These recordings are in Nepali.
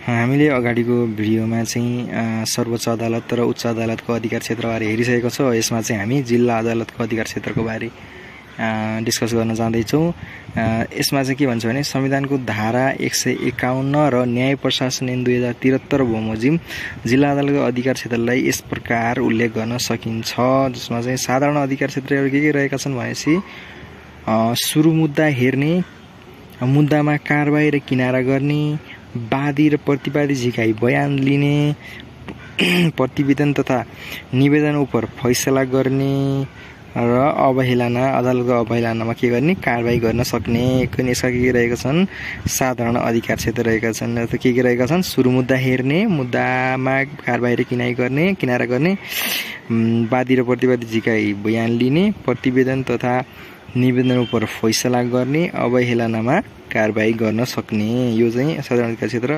हामीले अगाडिको भिडियोमा चाहिँ सर्वोच्च अदालत र उच्च अदालतको अधिकार क्षेत्रबारे हेरिसकेको छौँ। यसमा चाहिँ हामी जिल्ला अदालतको अधिकार क्षेत्रको बारे डिस्कस गर्न जाँदैछौँ। यसमा चाहिँ के भन्छ भने संविधानको धारा 151 र न्याय प्रशासन ऐन 2073 बमोजिम जिल्ला अदालतको अधिकार क्षेत्रलाई यस प्रकार उल्लेख गर्न सकिन्छ, जसमा चाहिँ साधारण अधिकार क्षेत्रहरू के रहेका छन् भनेपछि सुरु मुद्दा हेर्ने, मुद्दामा कारबाही र किनारा गर्ने, वादी र प्रतिवादी झिकाई बयान लिने, प्रतिवेदन तथा निवेदन उपर फैसला गर्ने र अवहेलना, अदालतको अवहेलनामा के गर्ने, कारबाही गर्न सक्ने। यसका के रहेका छन्, साधारण अधिकार क्षेत्र रहेका छन्। के रहेका छन्, सुरु मुद्दा हेर्ने, मुद्दामा कारबाही र किनारा गर्ने, वादी र प्रतिवादी झिकाई बयान लिने, प्रतिवेदन तथा निवेदन उपर फैसला गर्ने, अवहेलनामा कारबाही गर्न सक्ने। यो चाहिँ साधारण अधिकार क्षेत्र।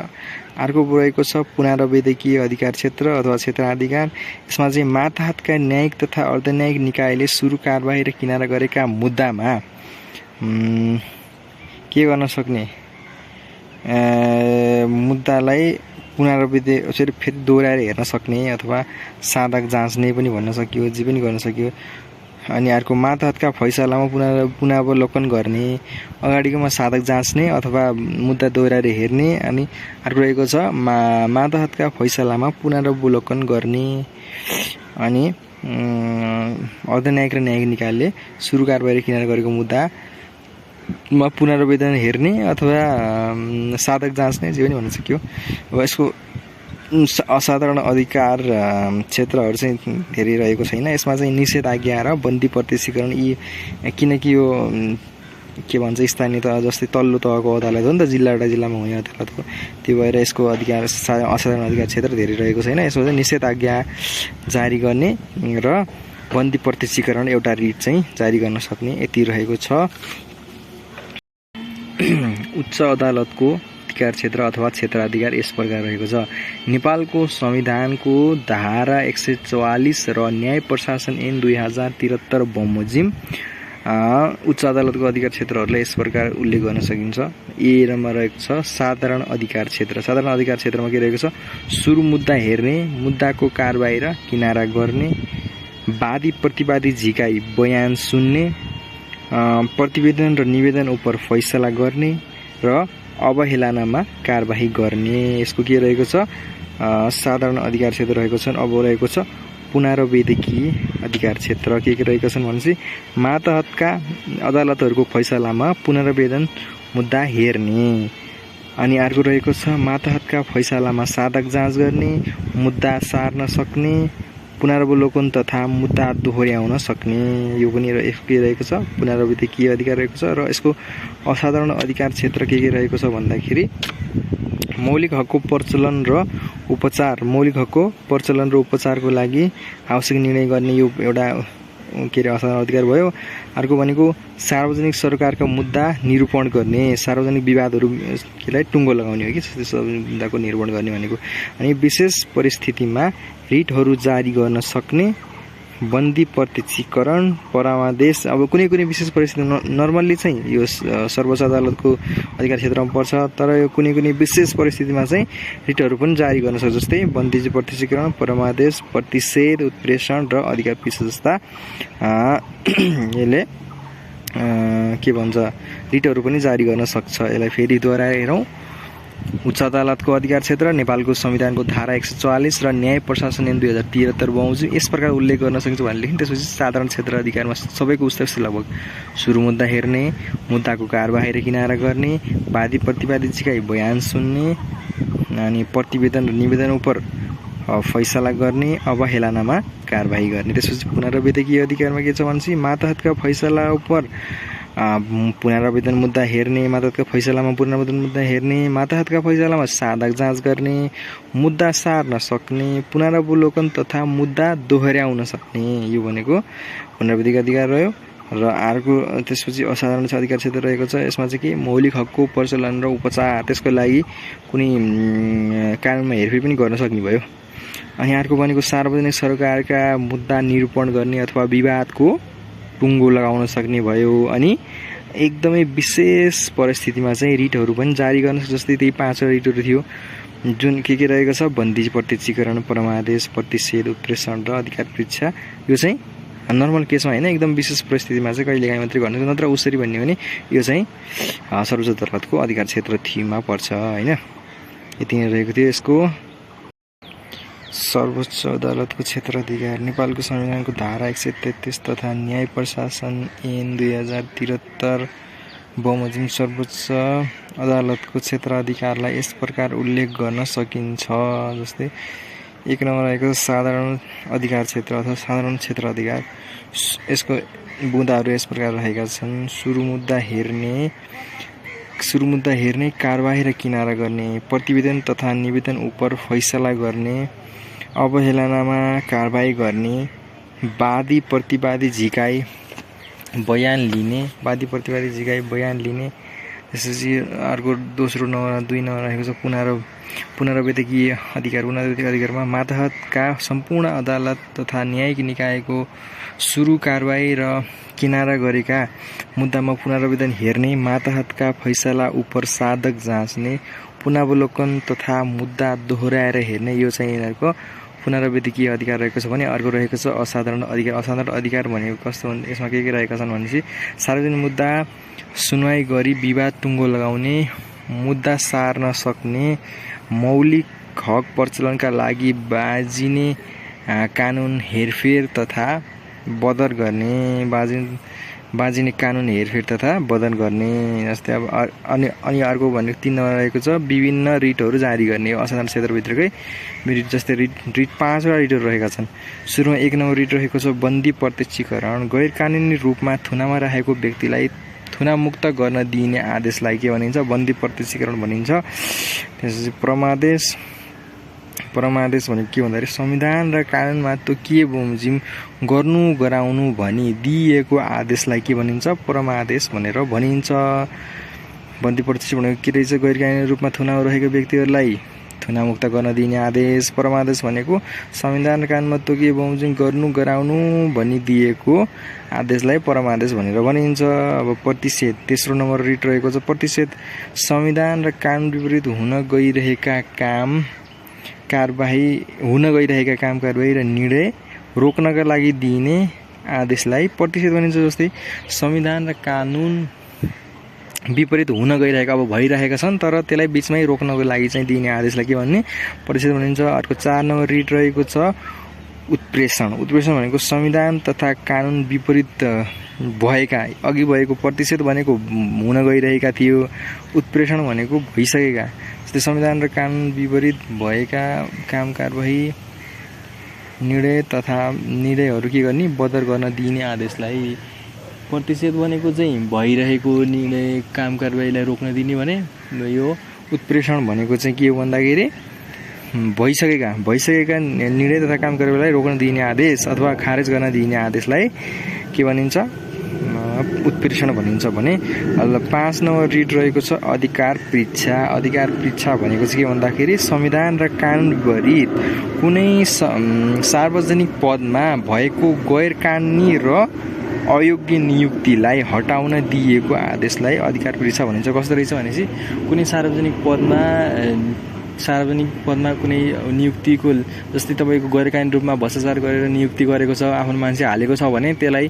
अर्को रहेको छ पुनरावेदकीय अधिकार क्षेत्र अथवा क्षेत्राधिकार। यसमा चाहिँ मातहतका न्यायिक तथा अर्धन्यायिक निकायले सुरु कारबाही र किनारा गरेका मुद्दामा के गर्न सक्ने, मुद्दालाई पुनरावृत्ति फेरि दोहोऱ्याएर हेर्न सक्ने अथवा साधक जाँच्ने पनि भन्न सकियो, जे पनि गर्न सकियो। अनि अर्को मातहतका फैसलामा पुनरावलोकन गर्ने, अगाडिकोमा साधक जाँच्ने अथवा मुद्दा दोहोऱ्याएर हेर्ने। अनि अर्को रहेको छ मातहतका फैसलामा पुनरावलोकन गर्ने। अनि अर्धन्यायिक र न्यायिक निकायले सुरु कारबाही किनारा गरेको मुद्दामा पुनरावेदन हेर्ने अथवा साधक जाँच्ने, जे पनि भन्न सकियो। अब यसको असाधारण अधिकार क्षेत्रहरू चाहिँ धेरै रहेको छैन। यसमा चाहिँ निषेधाज्ञा र बन्दी प्रत्यक्षीकरण, यी किनकि यो के भन्छ स्थानीय तह जस्तै तल्लो तहको अदालत हो नि त, जिल्लामा हुने अदालत हो, त्यो भएर यसको अधिकार असाधारण अधिकार क्षेत्र धेरै रहेको छैन। यसमा चाहिँ निषेधाज्ञा जारी गर्ने र बन्दी प्रत्यक्षीकरण एउटा रिट चाहिँ जारी गर्न सक्ने, यति रहेको छ। उच्च अदालतको अधिकार क्षेत्र अथवा क्षेत्राधिकार यस प्रकार रहेको छ। नेपालको संविधानको धारा 144 र न्याय प्रशासन ऐन 2073 बमोजिम उच्च अदालतको अधिकार क्षेत्रहरूलाई यस प्रकार उल्लेख गर्न सकिन्छ। ए नम्बर रहेको छ साधारण अधिकार क्षेत्र। साधारण अधिकार क्षेत्रमा के रहेको छ, सुरु मुद्दा हेर्ने, मुद्दाको कारबाही र किनारा गर्ने, वादी प्रतिवादी झिकाई बयान सुन्ने, प्रतिवेदन र निवेदन उपर फैसला गर्ने र अवहेलनामा कारबाही गर्ने। यसको के रहेको छ, साधारण अधिकार क्षेत्र रहेको छ। अब रहेको छ पुनरावेदकीय अधिकार क्षेत्र। के रहेका छन् भनेपछि मातहतका अदालतहरूको फैसलामा पुनरावेदन मुद्दा हेर्ने। अनि अर्को रहेको छ मातहतका फैसलामा साधक जाँच गर्ने, मुद्दा सार्न सक्ने, पुनरावलोकन तथा मुद्दा दोहोऱ्याउन सक्ने। यो पनि के रहेको छ, पुनरावेदकीय अधिकार रहेको छ। र यसको असाधारण अधिकार क्षेत्र के रहेको छ भन्दाखेरि मौलिक हकको प्रचलन र उपचार। मौलिक हकको प्रचलन र उपचारको लागि आवश्यक निर्णय गर्ने यो एउटा असाधारण अधिकार भयो। अर्को भनेको सार्वजनिक सरकारका मुद्दा निरूपण गर्ने, सार्वजनिक विवादहरूलाई टुङ्गो लगाउने हो कि मुद्दाको निरूपण गर्ने भनेको। अनि विशेष परिस्थितिमा रिटहरू जारी गर्न सक्ने, बन्दी प्रत्यक्षीकरण, परामादेश। अब कुनै विशेष परिस्थितिमा नर्मल्ली चाहिँ यो सर्वोच्च अदालतको अधिकार क्षेत्रमा पर्छ, तर यो कुनै विशेष परिस्थितिमा चाहिँ रिटहरू पनि जारी गर्न सक्छ, जस्तै बन्दी प्रत्यक्षीकरण, परामादेश, प्रतिषेध, उत्प्रेषण र अधिकार पिछा जस्ता यसले के भन्छ रिटहरू पनि जारी गर्न सक्छ। यसलाई फेरि दोहोऱ्याएर हेरौँ। उच्च अदालतको अधिकार क्षेत्र नेपालको संविधानको धारा 144 र न्याय प्रशासन ऐन 2073 बमोजिम यस प्रकार उल्लेख गर्न सकिन्छ भनेदेखि त्यसपछि साधारण क्षेत्र अधिकारमा सबैको उस्तै लगभग सुरु मुद्दा हेर्ने, मुद्दाको कारबाही र किनारा गर्ने, वादी प्रतिवादी झिकाई बयान सुन्ने, अनि प्रतिवेदन र निवेदन उपर फैसला गर्ने, अवहेलनामा कारबाही गर्ने। त्यसपछि पुनरावेदकीय अधिकारमा के छ भनेपछि मातहतका फैसला उपर पुनरावेदन मुद्दा हेर्ने, मातहतका फैसलामा पुनरावेदन मुद्दा हेर्ने, मातहतका फैसलामा साधक जाँच गर्ने, मुद्दा सार्न सक्ने, पुनरावलोकन तथा मुद्दा दोहोऱ्याउन सक्ने। यो भनेको पुनरावेदीय अधिकार रह्यो। र अर्को त्यसपछि असाधारण अधिकार क्षेत्र रहेको छ। यसमा चाहिँ के मौलिक हकको प्रचलन र उपचार, त्यसको लागि कुनै कानुनमा हेरफेर पनि गर्न सक्ने भयो। अनि अर्को भनेको सार्वजनिक सरकारका मुद्दा निरूपण गर्ने अथवा विवादको टुङ्गो लगाउन सक्ने भयो। अनि एकदमै विशेष परिस्थितिमा चाहिँ रिटहरू पनि जारी गर्न सक्छ। जस्तै त्यही 5 रिटहरू थियो जुन के रहेको छ, बन्दी प्रत्यक्षीकरण, परमादेश, प्रतिषेध, उत्प्रेषण र अधिकार परीक्षा। यो चाहिँ नर्मल केसमा होइन, एकदम विशेष परिस्थितिमा चाहिँ कहिलेकाहीँ मात्रै गर्नु, नत्र उसरी भन्ने हो भने यो चाहिँ सर्वोच्च अदालतको अधिकार क्षेत्र थीमा पर्छ होइन। यति नै रहेको थियो यसको सर्वोच्च अदालतको क्षेत्राधिकार। नेपालको संविधानको धारा 133 तथा न्याय प्रशासन ऐन 2073 बमोजिम सर्वोच्च अदालतको क्षेत्राधिकारलाई यस प्रकार उल्लेख गर्न सकिन्छ। जस्तै 1 नम्बर रहेको साधारण अधिकार क्षेत्र अथवा साधारण क्षेत्राधिकार। यसको बुँदाहरू यस प्रकार रहेका छन्। सुरु मुद्दा हेर्ने, कारबाही र किनारा गर्ने, प्रतिवेदन तथा निवेदन उपर फैसला गर्ने, अवहेलनामा कारबाही गर्ने, वादी प्रतिवादी झिकाई बयान लिने, त्यसपछि अर्को दोस्रो नम्बर 2 नम्बर रहेको छ पुनरावृत्तिकीय अधिकार। पुनरावृत्तिक अधिकारमा मातहतका सम्पूर्ण अदालत तथा न्यायिक निकायको सुरु कारबाही र किनारा गरेका मुद्दामा पुनरावेदन हेर्ने, मातहतका फैसला उपर साधक जाँच्ने, पुनरावलोकन तथा मुद्दा दोहोऱ्याएर हेर्ने, यो चाहिँ यिनीहरूको पुनरावृत्तिकीय अधिकार रहेको छ। भने अर्को रहेको छ असाधारण अधिकार। असाधारण अधिकार भनेको कस्तो हुन्छ, यसमा के रहेका छन् भनेपछि सार्वजनिक मुद्दा सुनवाई गरी विवाद टुङ्गो लगाउने, मुद्दा सार्न सक्ने, मौलिक हक प्रचलनका लागि बाजिने कानुन हेरफेर तथा बदर गर्ने, बाजिने कानुन हेरफेर तथा बदर गर्ने। जस्तै अब अनि अर्को भनेको 3 नम्बर रहेको छ विभिन्न रिटहरू जारी गर्ने। असाधारण क्षेत्रभित्रकै रिट, जस्तै रिट 5वटा रिटहरू रहेका छन्। सुरुमा 1 नम्बर रिट रहेको छ बन्दी प्रत्यक्षीकरण। गैर कानुनी रूपमा थुनामा राखेको व्यक्तिलाई थुनामुक्त गर्न दिइने आदेशलाई के भनिन्छ, बन्दी प्रत्यक्षीकरण भनिन्छ। त्यसपछि परमादेश भनेको के भन्दाखेरि संविधान र कानुनमा तोकिए बमोजिम गर्नु गराउनु भनी दिएको आदेशलाई के भनिन्छ, परमादेश भनेर भनिन्छ। बन्दी प्रत्यक्ष भनेको के रहेछ, गैर कानुनी रूपमा थुनामा रहेको व्यक्तिहरूलाई थुनामुक्त गर्न दिइने आदेश। परमादेश भनेको संविधान र कानुनमा तोकिए बमोजिम गर्नु गराउनु भनी दिएको आदेशलाई परमादेश भनेर भनिन्छ। अब प्रतिषेध, तेस्रो नम्बर रिट रहेको छ प्रतिषेध। संविधान र कानुन विपरीत हुन गइरहेका काम कारबाही र निर्णय रोक्नका लागि दिइने आदेशलाई प्रतिषेध भनिन्छ। जस्तै संविधान र कानुन विपरीत हुन गइरहेका, अब भइरहेका छन् तर त्यसलाई बिचमै रोक्नको लागि चाहिँ दिइने आदेशलाई के भन्ने, प्रतिषेध भनिन्छ। अर्को 4 नम्बर रिट रहेको छ उत्प्रेषण। उत्प्रेषण भनेको संविधान तथा कानुन विपरीत भएका, अघि भएको प्रतिषेध भनेको हुन गइरहेका थियो, उत्प्रेषण भनेको भइसकेका। जस्तै संविधान र कानुन विपरीत भएका काम कारबाही निर्णयहरू के गर्ने, बदर गर्न दिइने आदेशलाई। प्रतिषेध भनेको चाहिँ भइरहेको निर्णय काम कारबाहीलाई रोक्न दिने भने, यो उत्प्रेषण भनेको चाहिँ के हो भन्दाखेरि भइसकेका निर्णय तथा काम कारबाहीलाई रोक्न दिइने आदेश अथवा खारेज गर्न दिइने आदेशलाई के भनिन्छ, उत्प्रेषण भनिन्छ। भने 5 नम्बर रिट रहेको छ अधिकार परीक्षा। अधिकार परीक्षा भनेको चाहिँ के भन्दाखेरि संविधान र कानुन विपरीत कुनै सार्वजनिक पदमा भएको गैर कानुनी र अयोग्य नियुक्तिलाई हटाउन दिएको आदेशलाई अधिकार परीक्षा भनिन्छ। कस्तो रहेछ भनेपछि कुनै सार्वजनिक पदमा कुनै नियुक्तिको, जस्तै तपाईँको गैर कानुनी रूपमा भ्रष्टाचार गरेर नियुक्ति गरेको छ, आफ्नो मान्छे हालेको छ भने त्यसलाई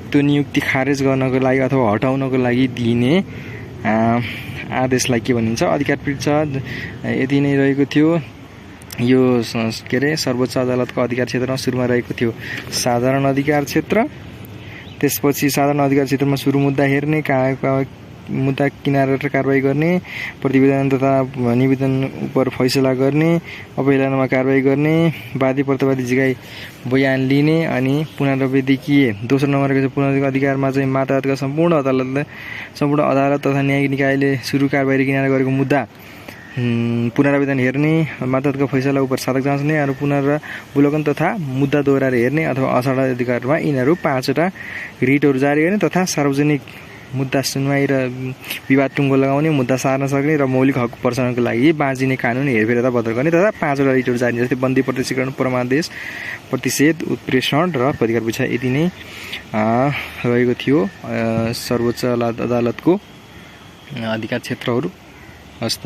त्यो नियुक्ति खारेज गर्नको लागि अथवा हटाउनको लागि दिइने आदेशलाई के भनिन्छ, अधिकार परीक्षा। यति नै रहेको थियो यो सर्वोच्च अदालतको अधिकार क्षेत्रमा। सुरुमा रहेको थियो साधारण अधिकार क्षेत्र, त्यसपछि साधारण अधिकार क्षेत्रमा सुरु मुद्दा हेर्ने, मुद्दा किनारा र कारबाही गर्ने, प्रतिवेदन तथा निवेदन उपर फैसला गर्ने, अवहेलनामा कारबाही गर्ने, वादी प्रतिवादी झिकाई बयान लिने, अनि पुनरावृत्तिकीय दोस्रो नम्बरको पुनरावृत्तिक अधिकारमा चाहिँ मातहतका सम्पूर्ण अदालत तथा न्यायिक निकायले सुरु कारबाही र किनारा गरेको मुद्दा पुनरावेदन हेर्ने, मातहतका फैसला उपर साधक जाँच्ने, अरू पुनरावलोकन तथा मुद्दा दोहोऱ्याएर हेर्ने अथवा असाधारण अधिकारमा यिनीहरू 5वटा रिटहरू जारी गर्ने तथा सार्वजनिक मुद्दा सुनवाई र विवाद टुङ्गो लगाउने, मुद्दा सार्न सक्ने र मौलिक हक प्रसारणको लागि बाँचिने कानुन हेरफेर तथा बदल गर्ने तथा 5वटा रिटहरू जारी जस्तै बन्दी, प्रत्यक्षीकरण, परमादेश, प्रतिषेध, उत्प्रेषण र प्रतिकार बुझा। यति नै रहेको थियो सर्वोच्च अदालतको अधिकार क्षेत्रहरू। हस्त।